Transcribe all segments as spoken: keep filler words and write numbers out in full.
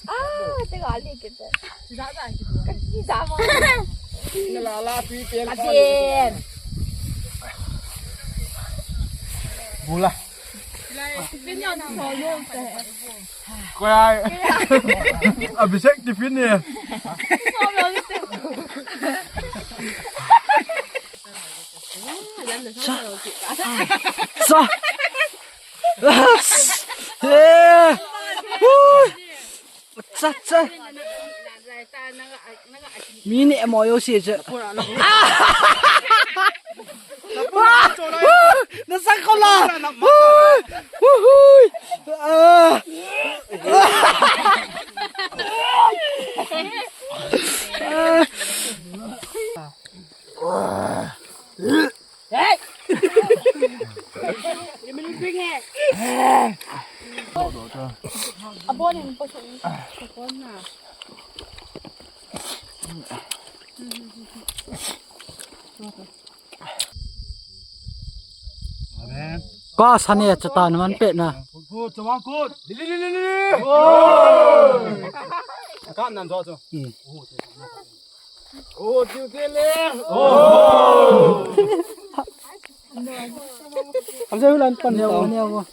Ah, teka, ali kita. Kaki sama. Nalala, tui pen. Kadin. Bula. Koi ai. Abhishek tiffin ni. Sa. Sa. Eh. Hui. Cha, cha. Mini emoyo si je. Na sa ko la. Hui. Hui. Ah. Hey! Abon in po sa na. Ka sane chata naman pe na. Good, good, good. Lili, lili, lili. Ka nan jo jo. Hmm. Oh, tiu tiu le. Oh. Amse hulan pan neo, neo.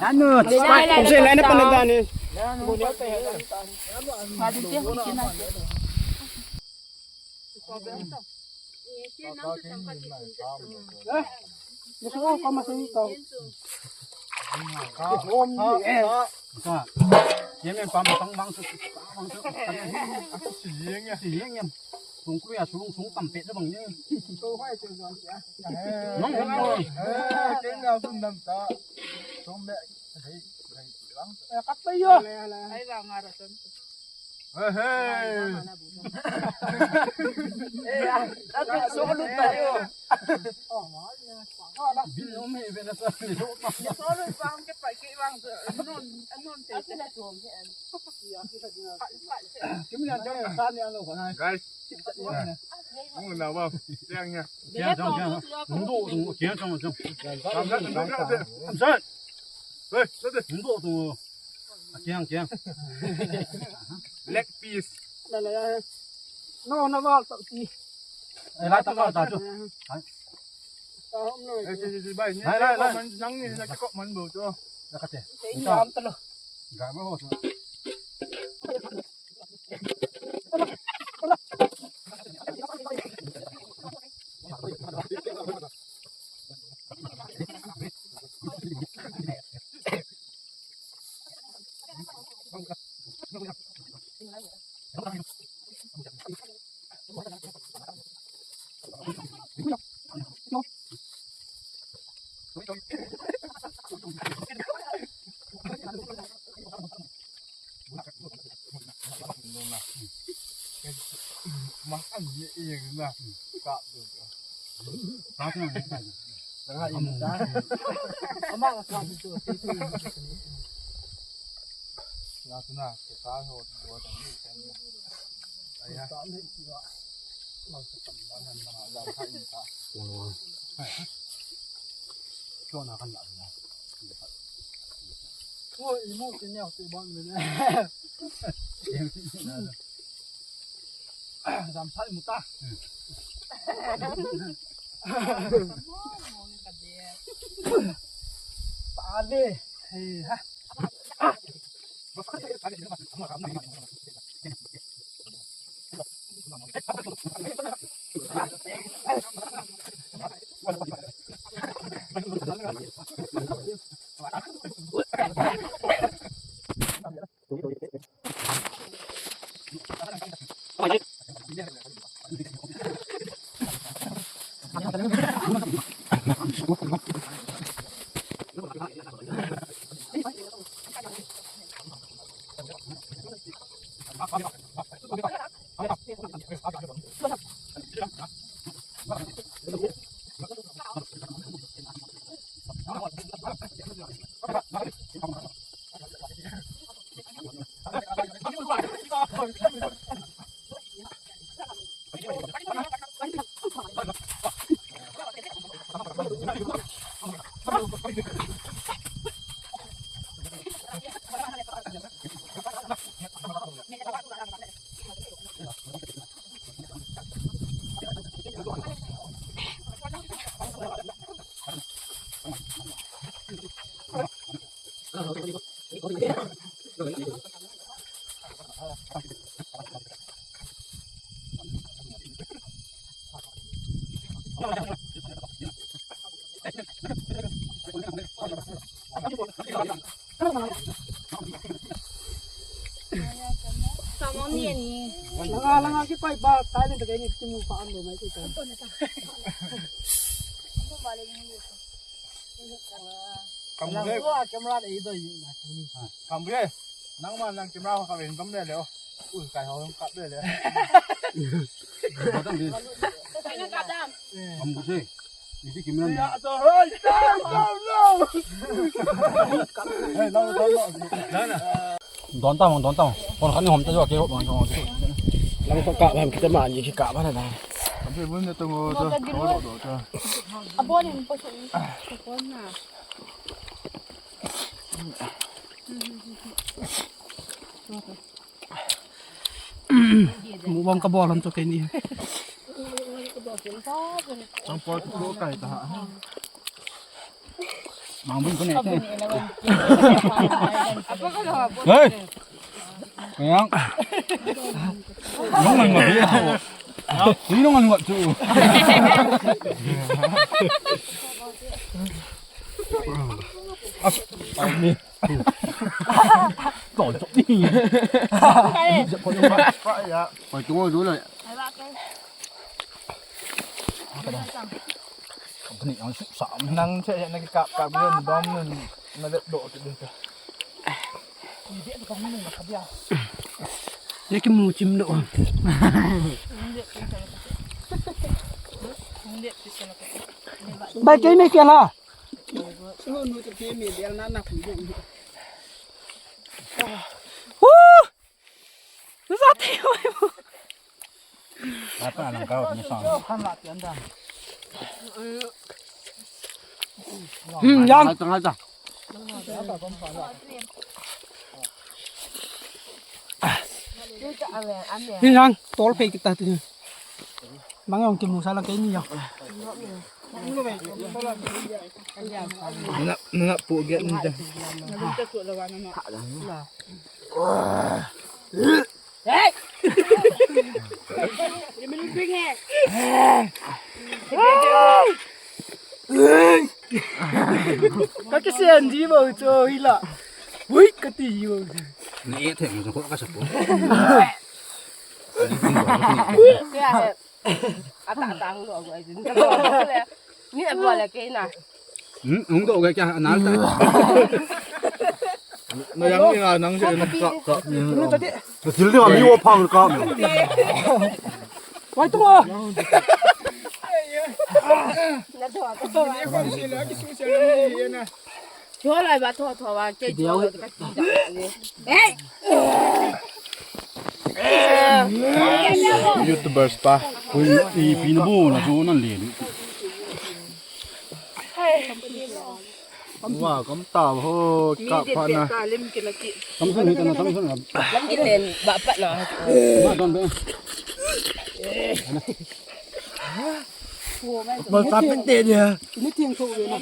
Anu, amse lai na pan da ni. Eh, musuh ka masih ka. Ka, ka, ka. Ka. Ye men pam tang bang su, bang su. Si yeng ya. Si yeng ya. Sung ku ya sung, sung tam pe bang ye. Nong hong mo. Eh, ken ya sun nam ta. Sung me. Hei, hei, lang. Eh, kak pe yo. Hei, bang ara sun. Hey, hey. Eh, ah, atu solo tayo. Bin umi, bin umi. Solo bang ke pa ke bang nun nun te. Kim yan jang sa ni ano ko na. Guys. Muna ba. Yang ya. Yang jang jang. Ndu ndu yang jang jang. Hey, sade. Ndu ndu. Akiang, akiang. Leg piece. No, no, no, no, no. Eh, lai ta ka ta chu. Hai. Ta hom no. Eh, si, si, si, bai. Lai, lai, lai. Man, nang ni, na ko man bo chu. La ka te. Ni am ta lo. Ga ma ho chu. Makan ye ye na. Ka tu. Ka tu na. Ama ka tu. Ya tu na, ka ho bo ta ni. Ai ya. Oi, imo ke nyau tu bang le ne. Jam sai muta. Pale. Hei ha. Langa, langa, kipai ba, tai le ta ke ni, kimu pa an lo mai, kitai. Kamre. Kamre. Kamre. Nangma nang camera ho kap in kam le le o. Ui, kai ho kap le le. Kamre. Iti camera ni. Don ta mong, don ta mong. Kon kani hom ta jo ke hom ta mong. Lang ko ka bam kita ma ni ki ka ba na. Kamre bun ne to ngo to. Abon in po. Abon na. Mukbang ka bol han to keini. Chang por tu kai ta ha. Mang bun ko ne te. Hey. Kaya. Nong nang ngai ha. Ni nong ngai tu. As, ai ni. Tol chok ni. Koi tu ngoi du le. Nang che na ki kap kap le dom na le do tu de. Ye kimu chim do. Bai kei me kela. Woo! Sa te wai mo. Apa lang kau ni sang. Hmm, yang. Hai tang, hai tang. Ni yang, tol phei kita tu. Bang jong kimu sa la keini jong. Na, na pu get ni ta. Hey! Ka kisen ji bo cho hi la. Ui, ka ti ji bo. Ni e the mo ko ka sa ko. Kya hai? Ata ata hung doh ko ai jin. Ni e bol le kei na. Hmm, hung doh ko kya na ta. Na yang ni na nang se na ka ka. Na til de mi wo phang ka. Wai tu a. Na doh ko. Tho lai ba tho tho ba ke tho ka ti da. Hey. YouTubers pa. Koi ipi na bo na jo nan le. Wa kam ta ho ka pa na. Tam sun ni ta na tam sun na. Lam ki len ba pa na. Ma don be. Mal ta pin te dia. Ni tiang tho ve na.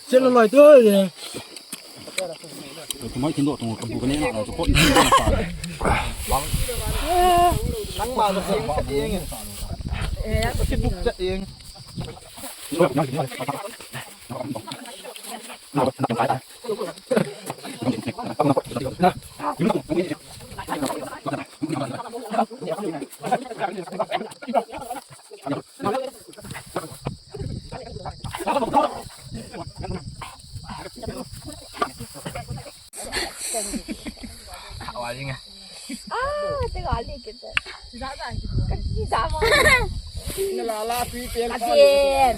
Che lo loi to dia. Tumai kin do tung ka bu ka ne na na ko. Nang ma lo se ing. Eh, ya ko se buk se ing. Awali nga. Ah, tega ali kita. Kaki sama. Nalala tui pel. Kasin.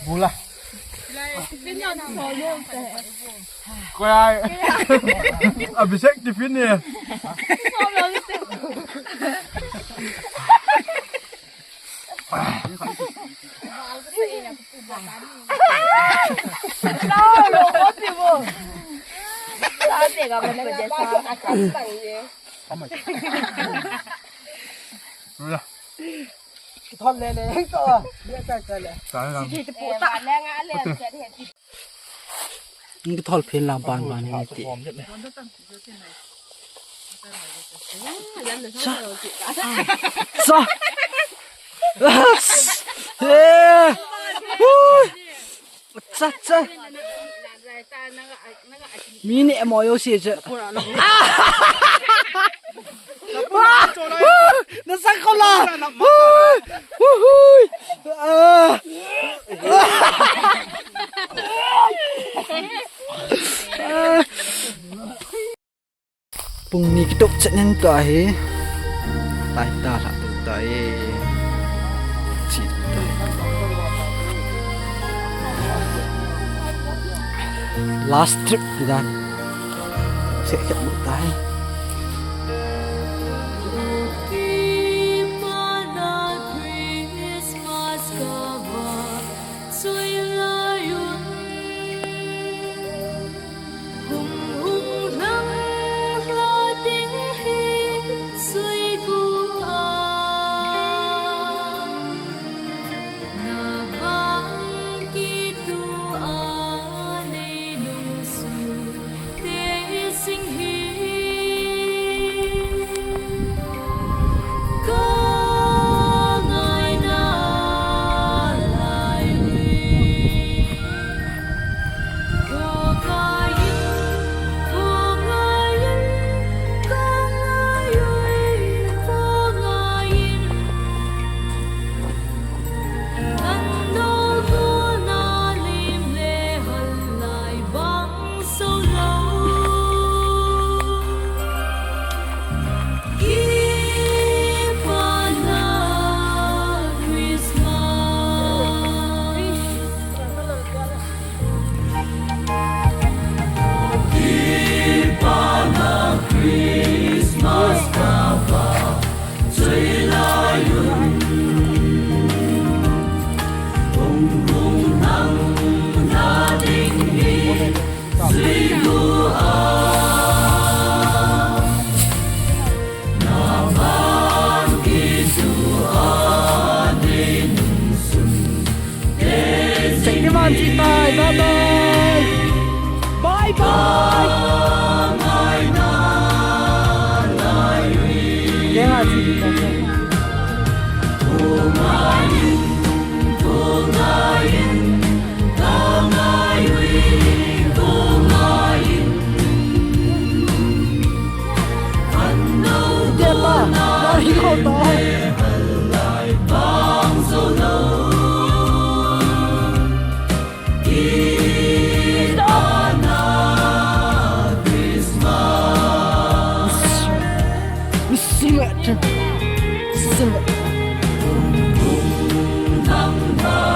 Bula. Koi ai. Abhishek tiffin ni. Thol le le ko. Ye ka ka le. Ka lang. Ni thol phen lang ban ban ni ti. Sa. Sa. Eh. Hui. Cha, cha. Mini emoyo si cha. Na sa ko la. Hui. Hui. Ah. Pung ni kitoh chet nen tua hi. Lai ta la tu ta e. Chi tu ta e. Last trip tu dan. Se se tu ta e. Shaktiman chi tai, bye bye. Bye bye. Kenga chi tai.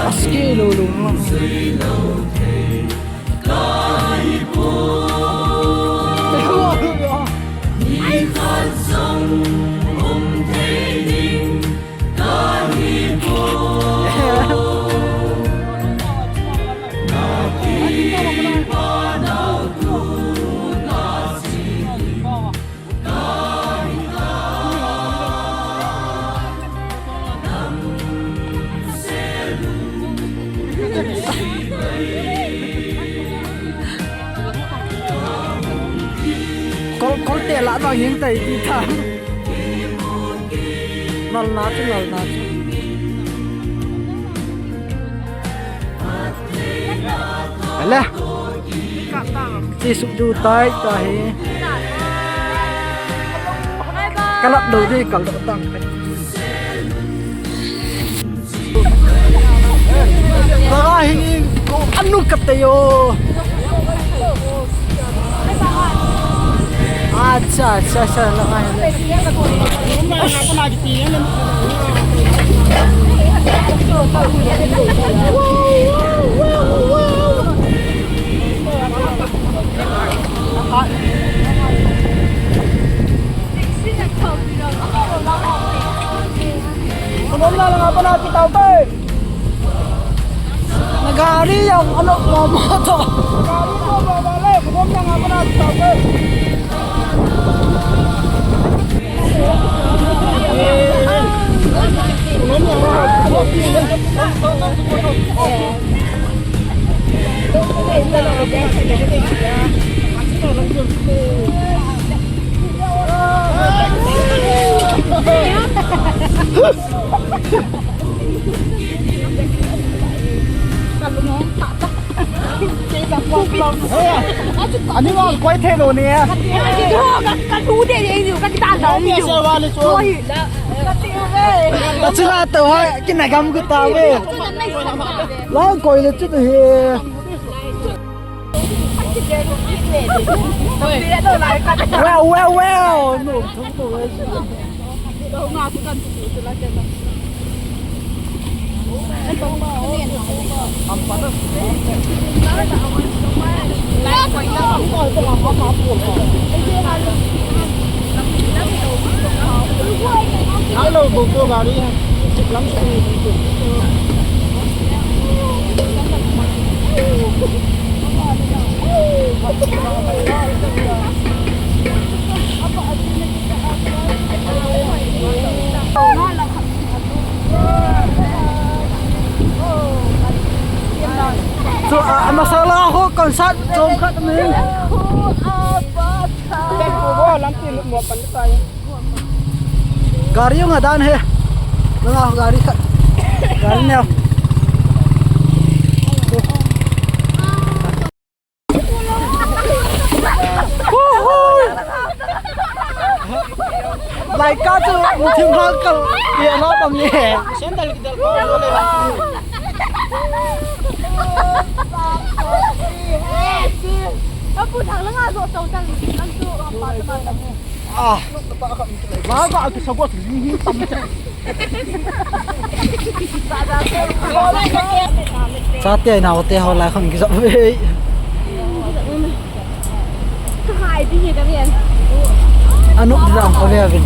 Aske lo lo. Kol, kol te la bang hing tai ti tha. Nal na chu, nal na chu. Ala. Chi suk du tai ta hi. Kalap do di kal do tang. Bye bye. Bye bye. Ka hi ko anu ka te yo. Acha, acha, acha, la ai. Khunom lang lang apa na kita, okay? Na gari yang ano, mama to. Gari mo, mama le, khunom lang apa na kita, okay? Khunom lang. Ani ngal koi thei lou ni. Ka thu de de ni, ka kita lou ni. Ka chila to ha, kina gam ko ta ve. Lang koi le chu hi. Wow, wow, wow. No, Hello, Bungto gari hai. Lam se ni Bungto. Chu, a, a masala ho concert chom khat mai. Gari jong adan he. Nanga gari khat. Gari neo. Lai ka chu thim hal kal. Ye na bang ye. Sandal kidal ko lo le. Apu thang langa zo tau tang. Ang tu apa teman kamu. Ah. Ba ba tu sagot ni tam. Chate naote ho lai khang kijap ve. Hai, di ni kami yan. Anu dang ko ve vin.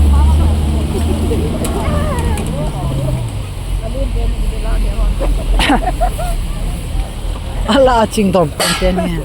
Ala ching dom te ni.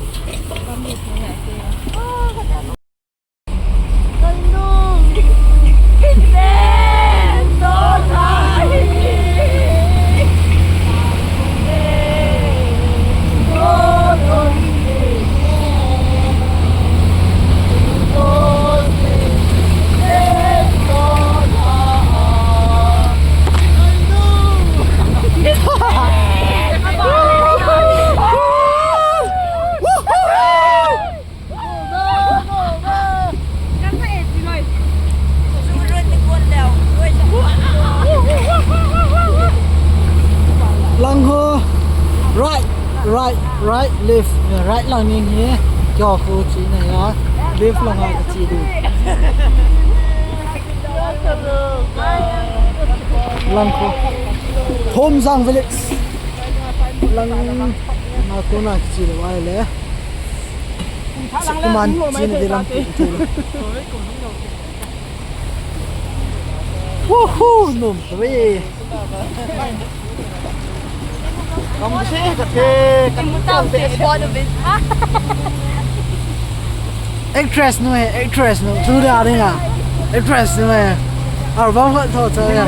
Lang ho, right, right, right, left, right lang ning hi, kyo khu chi na ya, left lang ha chi du. Lang ho, Home Zang Village, lang, na ko na chi le wai le. Kuman chin di lam. Woohoo, nom tui. Kam se ka the, kam se. Actress nu he, actress nu. Tu da ri na. Actress nu he. Album khat tho cha ya.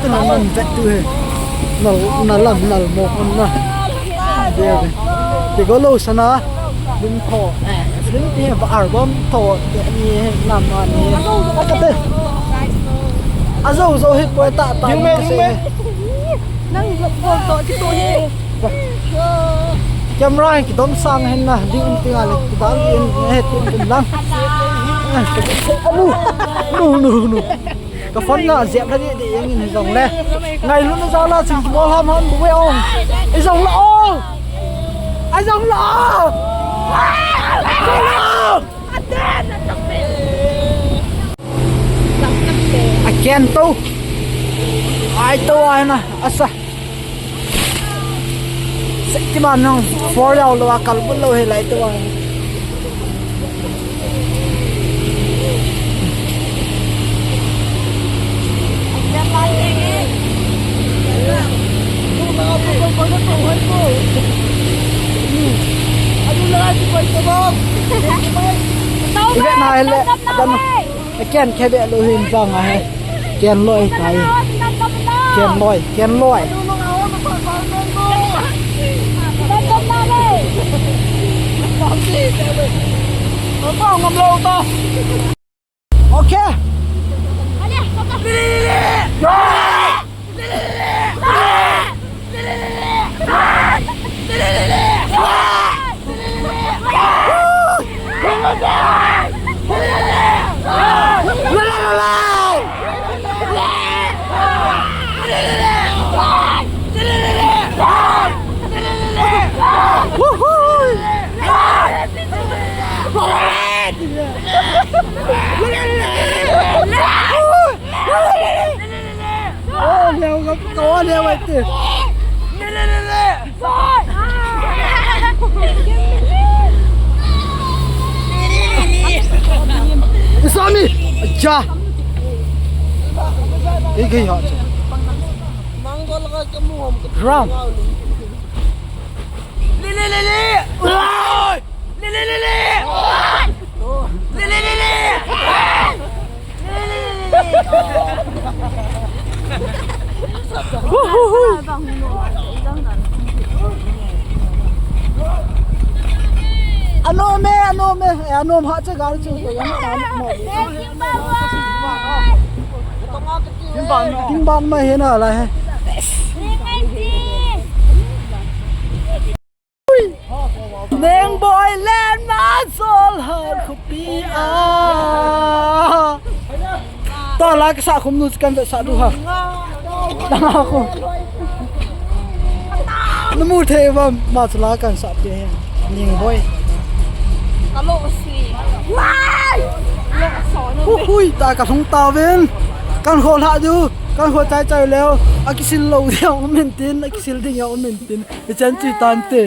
Tu na man vet tu he. Nal, nal lam, nal mo, na. Dia, dia. Ti ko lo sana. Film tho. Eh, film ti ba album tho. Ni nam ani. Ka te. Azo zo hi ko ta ta. Nang ko to ti to ni. Camera hi kidom sang hin na, ding um tinga le, kidal in, he, tin, tin lang. Anu, nu, nu, nu. Ka phone na, ziap na di, di, yang in jong le. Ngailutna jal a, ching kibol ham ham, bu we ong. I jong la ong. I jong la ong. I jong la ong. A ken to. Ai to ai na, asa. Shaktiman nang four yau lou a kal bul lou he lai to a. Ibe na hele, dan. Ken kebe lou hin jang a he. Ken loi kai. Ken loi, ken loi. Ngam lou ta. Okay. Oh, leo ka, ka, leo ai te. Isami, ja. Ei, ei, ha. Ram. Lili, lili! Oi! Lili, lili! Lili, lili! Anom e, anom e, eh, anom ha che gal che ko yan na mo. Tin ban ma he na la he. Neng boy len ma sol har khupi a. Ta la ka sa khum nu kan sa du ha. Ta la khum. Na mu thei ba ma chu la kan sa pe he. Neng boy. Alo si. Wai. Hu hui ta ka thung ta ven. Kan khol ha du. Kan khol chai chai leo. A kisil lo dia um min tin. A kisil ding ya um min tin. I chan chi tan te.